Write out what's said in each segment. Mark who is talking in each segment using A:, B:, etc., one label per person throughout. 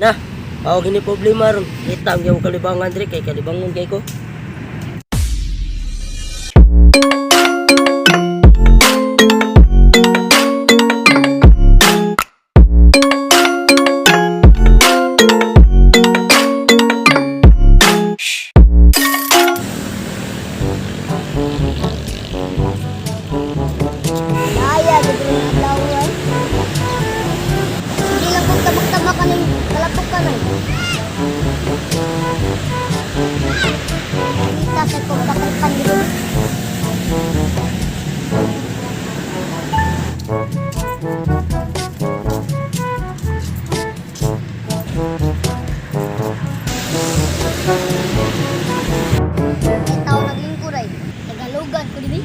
A: Na, mao gini problema ron. Kita ang yung kalibangan diri kay kalibangon kay ko.
B: Daya, gud rin ang adlaw ay. Sige lang kung tabak-tabak ka ng kalapok ka na. Kita sa kong patripan dito. May tao naglingkod ay. Tagalugan ko dibi.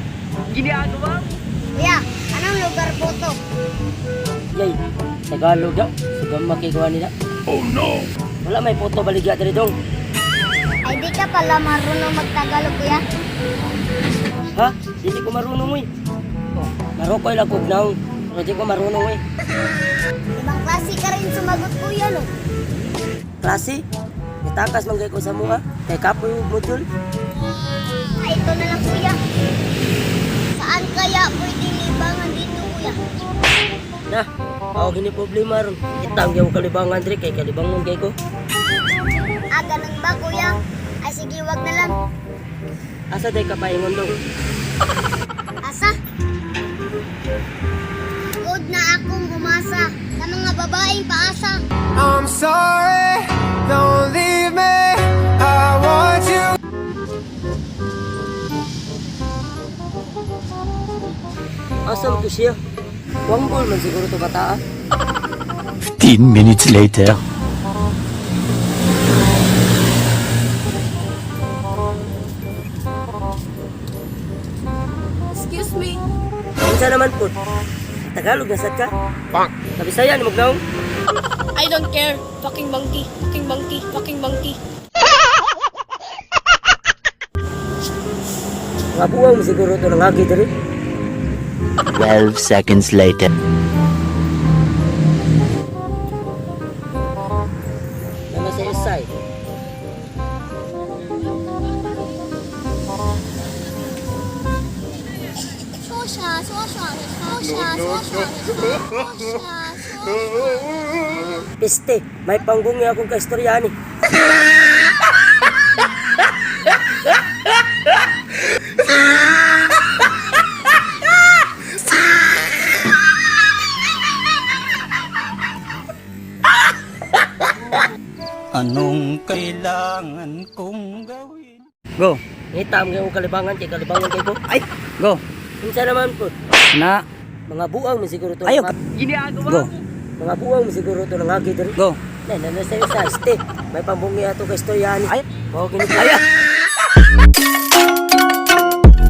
A: Ginagawa mo.
B: Kuya, anong lugar po to?
A: Yay, Tagalog daw. Sugama kay gawa nila. Oh no. Wala may photo baligya diri dong.
B: Ay, di ka pala marunong magtagalog, kuya.
A: Ha? Dili ko marunong oy. Oh, Marokoy lang kog naong. Pero di ko marunong oy.
B: Ibang klase ka rin sumagot, kuya, no?
A: Klase, nitakas man kay ko sa mua. Kay kapoy og module.
B: Ay, ito na lang, kuya. Saan kaya pwedeng libangan dito, kuya?
A: Na, mao gini problema ron. Kita ang yung kalibangan diri kay kalibangon kay ko.
B: Ah, ganun ba, kuya? Ay, sige, wag na lang.
A: Asa day ka paingon dong?
B: Asa? Good na akong umasa sa mga babaeng paasa.
C: I'm sorry, don't leave me. I want you.
A: Asa man to siya? Wanggol man siguro to bataa.
D: 15 minutes later.
E: Excuse me.
A: Unsa naman pud? Tagalog na sad ka? Bang. Kabisaya ni magnaong.
E: I don't care. Fucking monkey. Fucking monkey. Fucking monkey.
A: Mga buwang mo siguro to nangagi diri.
D: 12 seconds later.
A: Nama sa isay.
B: Sosya, sosya, sosya, sosya, sosya,
A: Piste, may panggungi akong kaistorya ni.
D: Anong kailangan kong gawin? Go,
A: Ngita ang iyong kalibangan kay kalibangan kay ko.
D: Ay! Go!
A: Unsa naman pud?
D: Na!
A: Mga buang mo siguro to.
D: Ayaw!
A: Ginagawa
D: Go!
A: Mga buang mo siguro to nangagi diri.
D: Go!
A: Na na sa isay, ste. May pambungi ato kaistorya ni.
D: Ay!
A: Mao gini.
D: Ay!